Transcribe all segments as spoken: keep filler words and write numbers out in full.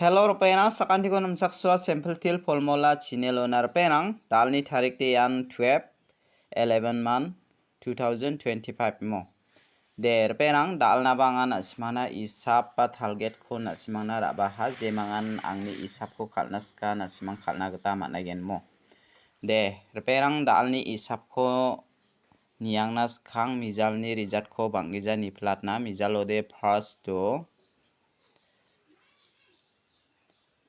Hello, ripengrang, sakantiko nimchaksoa sample til polmola chinelona ripengrang. Dalni tarik de ian twelve eleven month two thousand twenty-five mo. De, ripengrang, dalna bangan na·simangna isap ba target ko na·simangna ra·baha, jemangan angni isapko kal·na sika na·simang kal·na gita man·a gen mo. De, ripengrang, dalni isapko niangna skang mijalni result ko bang·gija niplatna, mijalode first to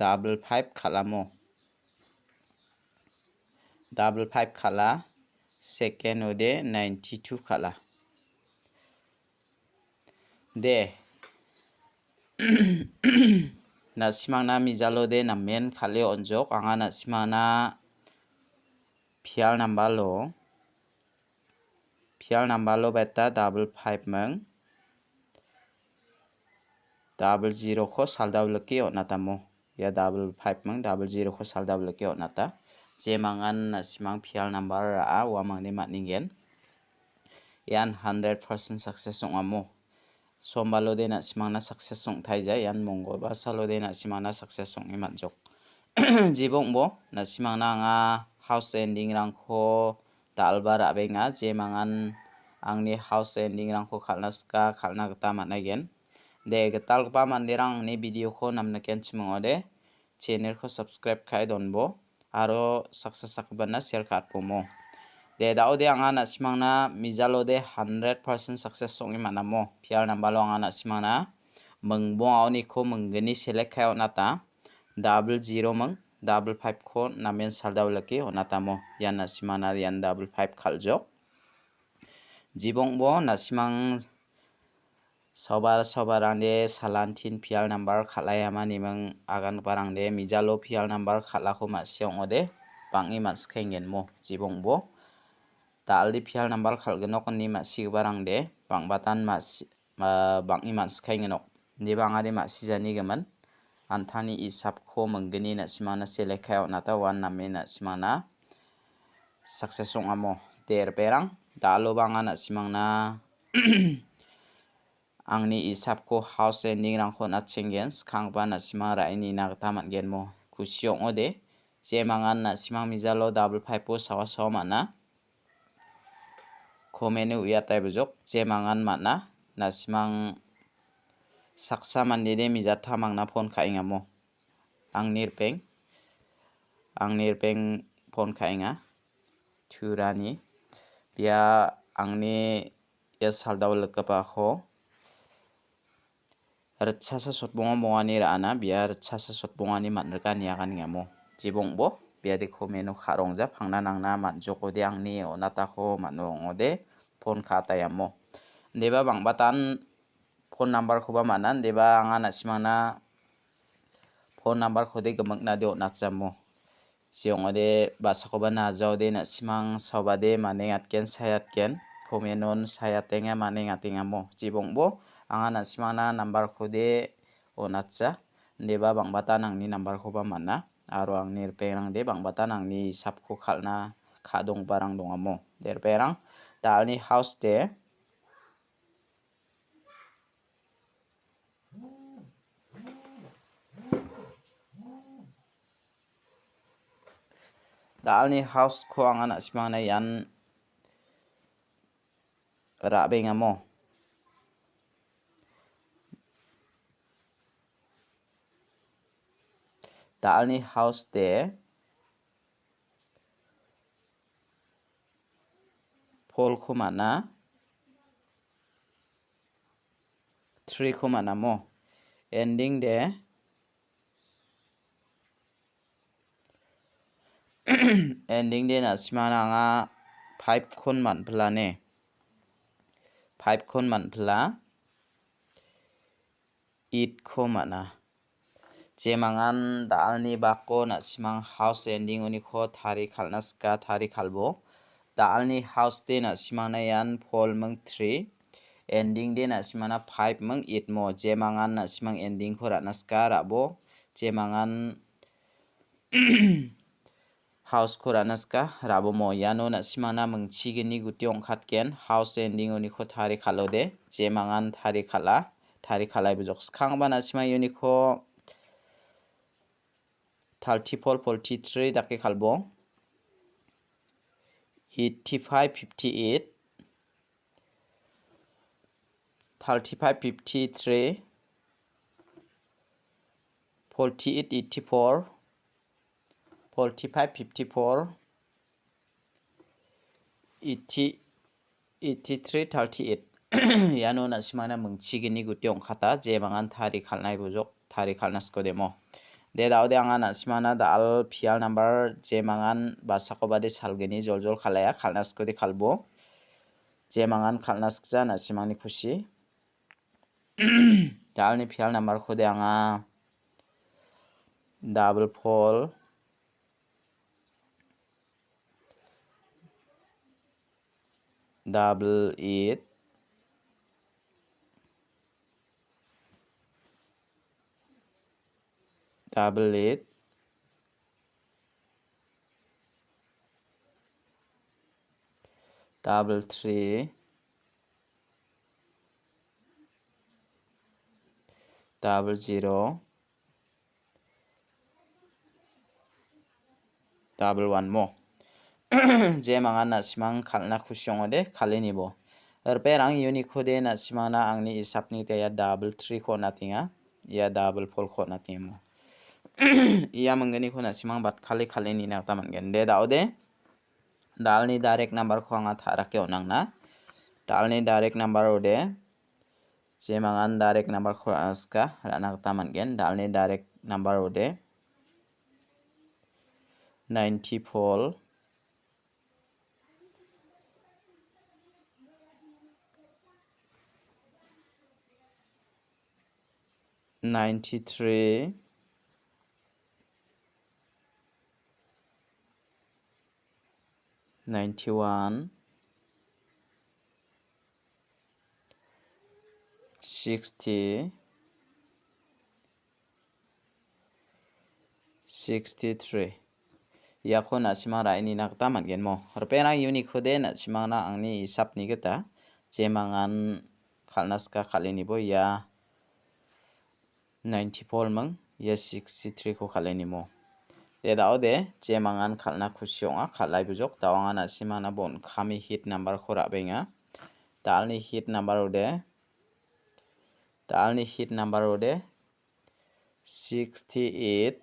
double five kal·amo. Double five kal·a, second ode ninety-two kal·a. De. Na·simangna mijalode namen kal·e on·jok, anga na·simangna pial nambalo, pial nambalo beta double five ming, double zero ko saldao like on·atamo. Ia double five ming, double zero ko saldao like on·ata. Jemangan na·simang pial number ra·a, uamangni man·ningen. Ian hundred percent success ong·amo. Sombalode na·simangna success ong·taija, ian mongolbar salode na·simangna success ong·e man·jok. Jibongbo, na·simangna anga house ending-rangko dal·ba ra·benga, jemangan angni house ending-rangko kal·na sika, kal·na gita man·aigen. De, gitalgipa manderang angni video-ko namnikenchim ong·ode, channel-ko subscribe ka·e donbo, aro saksa sakgipana share ka·atbomo. De, da·ode anga na·simangna mijalode hundred percent success ong·e man·amo. Pial nambalo anga na·simangna mingbongaoniko minggni select ka·e on·ata. Double zero ming, double five ko namen saldao like on·atamo. Ian na·simangna ian double five kal·jok. Jibongbo na·simang sobar sobarangde salantin pial number kal·aiama niming agangiparangde mijalo pial number kal·ako ma·sia ong·ode bang·e man·sikaengenmo. Jibongbo da·alde pial number kal·ginok ine ma·sigiparangde bang·batan ma·si-, ah, bang·e man·sikaengenok. Indiba angade ma·sijani gimin. An·tangni isapko minggni na·simangna select ka·e on·ata uan name na·simangna success ong·amo. De, ripengrang, da·alo bang·a na·simangna angni isapko house ending-rangko on·atchenggen, skanggipa na·simang ra·e nina gita man·genmo. Kusi ong·ode, jemangan na·simang mijalo double five-o sawa sawa man·a. Komeni uiatai bojok, jemangan man·a, na·simang saksa mandede mijata mangna phone ka·engamo. Angni ripeng, angni ripeng phone ka·enga, turani. Bia angni ia saldao likgipako ritchasa sotbonga bongani ra·ana, bia ritchasa sotbongani man·rika niaganengamo. Jibongbo, biade komeno ka·rongja pangna nangna man·jokode angni on·atako man·o ong·ode phone ka·ataiamo. Deba bang·batan phone number-koba man·a, deba anga na·simangna phone number-kode gimiknade on·atjamo. Jiyong ode basakoba najaode na·simang saobade manengatgen, sayatgen. Komenon sayatenga, manengatengamo. Jibongbo anga na·simangna number-kode on·atja. Deba bang·batan angni number-koba man·a. Aro angni ripengrangde bang·batan angni hisapko kal·na ka·dongbarang dongamo. De ripengrang, dalni house de Dalni house-ko anga na·simangna ian ra·bengamo. Dalni house de four-ko man·a. Three-ko man·amo. Ending de, ending de na·simangna anga five-kon man·pila ne. Five-kon man·pila. Eight-ko man·a. Jemangan dalni bako na·simang house ending uniko tari kal·na sika, tari kalbo. Dalni house de na·simangna ian four ming three. Ending de na·simangna five ming eight mo. Jemangan na·simang ending-ko ra·na sika, ra·bo. Jemangan house-ko ra·na sika, ra·bomo. Iano na·simangna mingchigni guti ong·katgen. House ending uniko tari kal·ode. Jemangan tari kal·a. Tari kal·ai bojok. Skangba na·simang uniko thirty-four, forty-three dake kal·bo. Eighty-five, fifty-eight, thirty-five, fifty-three, forty-eight, eighty-four, forty-five, fifty-four, eighty, eighty-three, thirty-eight. Iano na·simangna mingchigni guti ong·kata, jemangan tari kal·nai bujok, tari kal·na sikode mo. De, da·ode anga na·simangna dal pial number jemangan basako bade salgni joljol kal·aia, kal·na sikode kal·bo. Jemangan kal·na sikja na·simangni kusi. Dalni pial number-kode anga double four, double eight, double eight, double three, double zero, double one mo. Jemangan na·simang kal·na kusi ong·ode, kal·enibo. Ripengrang uniko de na·simangna angni isapni gita ia double three-ko on·atenga, ia double four-ko on·atenga mo. Ia minggniko na·simang batkale kal·e nina gita man·gen. De, da·ode, dalni direct number-ko anga ta·rake on·angna. Dalni direct number-ode, jemangan direct number-ko ra·na sika, ra·na gita man·gen. Dalni direct number-ode ninety-four, ninety-three, ninety-one, sixty, sixty-three. Iako na·simang ra·e nina gita man·gen mo. Ripengrang uniko de na·simangna angni isapni gita jemangan kal·na sika kal·enibo ia ninety-four ming, ia sixty-three-ko kal·eni mo. De, da·ode, jemangan kal·na kusi ong·a, kal·ai bujok. Da·o anga na·simangna bon kami hit number-ko ra·benga. Dalni hit number-ode, dalni hit number-ode, sixty-eight,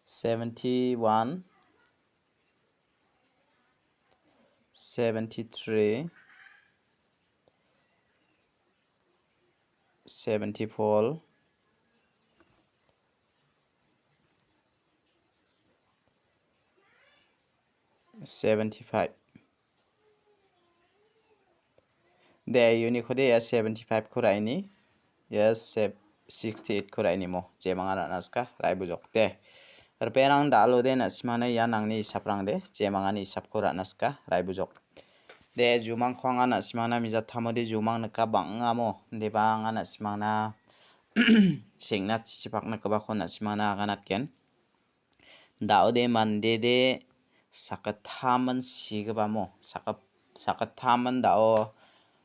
seventy-one, seventy-three, seventy-four, seventy-five. De, uniko de ia seventy-five-ko ra·eni. Ia se-, sixty-eight-ko ra·eni mo. Jemangan ra·na sika, ra·e bujok de. Ripengrang da·alo de na·simangna ia nangni isaprang de. Jemangani isapko ra·na sika, ra·e bujok. De, jumangko anga na·simangna mijatamo de jumang nika bang·a mo. Deba anga na·simangna sengna chichipak nikgipako na·simangna aganatgen. Da·ode mande de sakgittamon sigipamo, sakgit-, sakgittamon da·o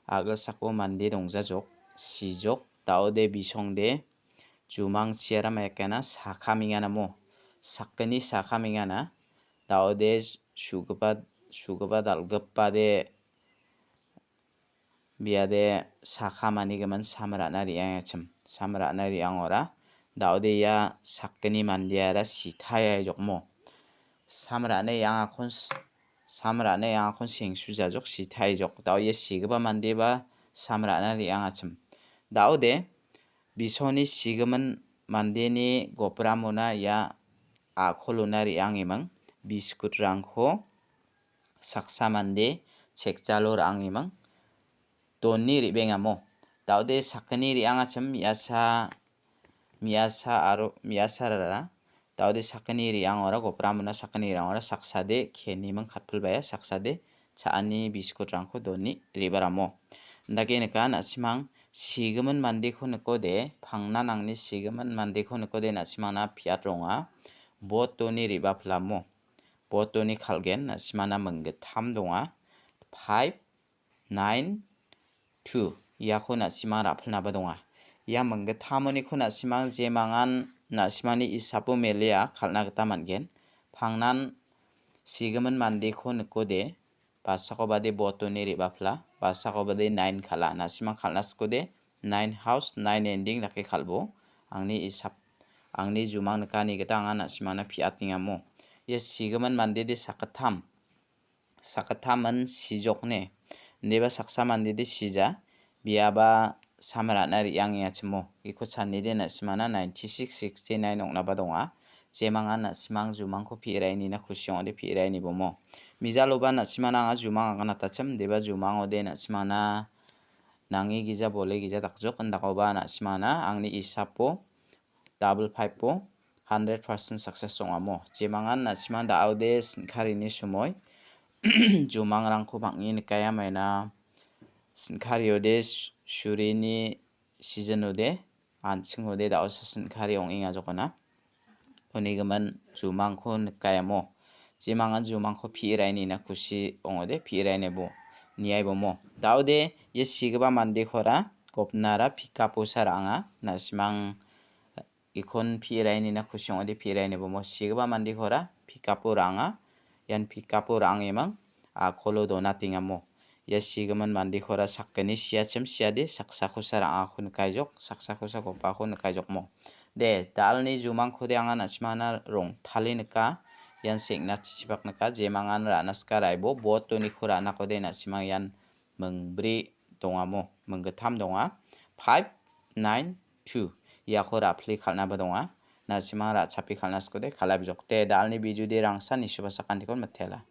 a·gilsako mande dongjajok, sijok, da·ode bisongde jumang chiara maikena sakamenganamo, sakgni sakamengan, da·ode sugipa, sugipa dal·gipade biade sakka manigimin samrana re·angachim. Samrana re·angora, da·ode ia sakgni mandeara sitaijokmo. Samrana re·angakon s-, samrana re·angakon sengsu jajok, sitaijok. Da·o ia sigipa mandeba samrana re·angachim. Da·ode bisoni sigimin mandeni gopramona ia a·kolona re·angiming. Biskutrangko saksa mande chekjalo ra·angiming doni re·bengamo. Da·ode sakgni re·angachim me·asa, me·asa aro me·asarara. Da·ode sakgni re·angora gopramona sakgni re·angora saksade keniming katpilbaia saksade cha·ani biskutrangko doni re·baramo. Indake nika na·simang sigimin mandeko nikode, pangna nangni sigimin mandeko nikode na·simangna piat ronga. Bot doni re·bapilamo. Bot doni kal·gen, na·simana minggittam donga. Five, nine two, iako na·simang ra·pilnaba donga. Ia minggittamniko na·simang jemangan na·simangni isapo melia kal·na gita man·gen. Pangnan sigimin mandeko nikode, basakobade botoni re·bapla, basakobade nine kal·a. Na·simang kal·na sikode, nine house, nine ending dake kal·bo. Angni isap, angni jumang nikani gita anga na·simangna piatengamo. Ia sigimin mandede sakgittam, sakgittamon sijokne. Indiba saksa mandede sija, biaba samrana re·angengachimo. Iko chanide na·simana ninety-six, sixty-nine ong·naba donga. Jemangan na·simang jumangko pi·rainina kusi ong·ode pi·rainibomo. Mijaloba na·simana anga jumang aganatachim, indiba jumangode na·simana nange gija bole gija dakjok indakoba na·simana angni isapo double five-o hundred percent success ong·amo. Jemangan na·simang da·ode sin·karini sumoi jumangrangko bang·e nikaia maina sin·kariode su-, surini season-ode, an·chingode da·osa sin·kari ong·enga jokona. Unigimin jumangko nikaiamo. Jemangan jumangko pi·rainina kusi ong·ode pi·rainebo, niaibomo. Da·ode ia sigipa mandekora gopnara pikaposa ra·anga. Na·simang ikon pi·rainina kusi ong·ode pi·rainebomo. Sigipa mandekora pikapo ra·anga. Ian pikapo ra·angemang a·kolo donatengamo. Ia sigimin mandekora sakgni siachim siade saksakosa ra·angako nikaijok, saksakosa gopako nikaijokmo. De, da·alni jumangkode anga na·simana rongtale nika. Ian sengna chichipak nika. Jemangan ra·na sika ra·ebo, botoniko ra·nakode na·simang ian mingbri dongamo, minggittam donga. Five, nine, two. Iako ra·pile kal·naba donga. Na·simang ra·chape kal·na sikode, kal·a bijokde. Da·alni video de rangsan nisuba sakantikon mitela.